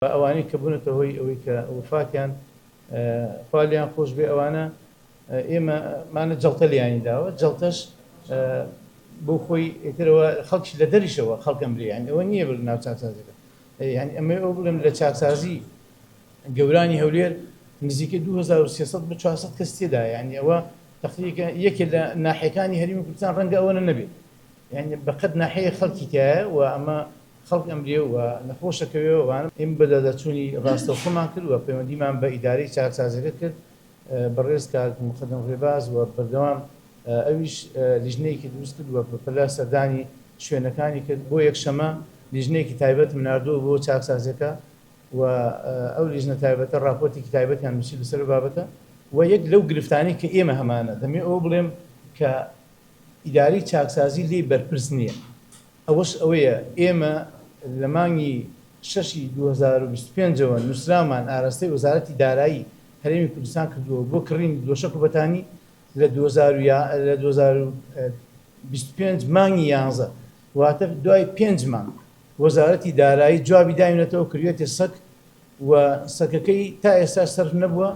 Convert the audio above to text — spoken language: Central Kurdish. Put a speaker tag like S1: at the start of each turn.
S1: ئەوانەی کە بوونەتە هۆی ئەوەی کە وەفاتیان خوا لێیان خۆش بێ ئەوانە ئێمە مانە جەڵتە لێیانی داوە جەڵتەش بۆ خۆی ئیترەوە خەڵکی لە دەریشەوە خەڵک ئەمرێ یانی ئەوە نییە بڵێ ناو چاکسازیەکە یانی ئەمە ئەو بڵێم لە چاکسازی گەورانی هەولێر نزیکەی 2300 بە 400 کەس تێدا یانی ئەوە تەقریبا یەکێ لە ناحیەکانی هەرێمی کوردستان ڕەنگە ئەوەنە نەبێت یانی بەقەد ناحیە خەڵکی تایە و ئەمە خەڵک ئەمرێ و نەخۆش ئەکەوێ و ئەوانە. ئێمە بەدواداچوونی ڕاستەوخۆمان کرد و پەیوەندیمان بە ئیدارەی چاکسازیەکە کرد، بەڕێز کاک موقەدەم ڕێباز و بەردەوام ئەویش لیژنەیەکی دروست کرد و بەپەلە سەردانی شوێنەکانی کرد. بۆ یەکشەمە لیژنەیەکی تایبەتم ناردووە بۆ چاکسازیەکە و ئەو لیژنە تایبەتە ڕاپۆرتێکی تایبەتیان نووسی لەسەر ئەو بابەتە و یەک لەو گرفتانەی کە ئێمە هەمانە دەمەوێ ئەوە بڵێم کە ئیدارەی چاکسازی لێی بەرپرس نییە. ئەوەش ئەوەیە ئێمە لە مانگی شەشی 2025 ەوە نووسراومان ئاراستەی وەزارەتی دارایی هەرێمی کوردستان کردووە بۆ کڕینی دۆشەک و بەتانی لە 2025 مانگی یانزە واتە دوای پێنج مانگ وەزارەتی دارایی جوابی داوینەتەوە کردوێتێ سەک و سەکەکەی تا ئێستا سەرف نەبووە.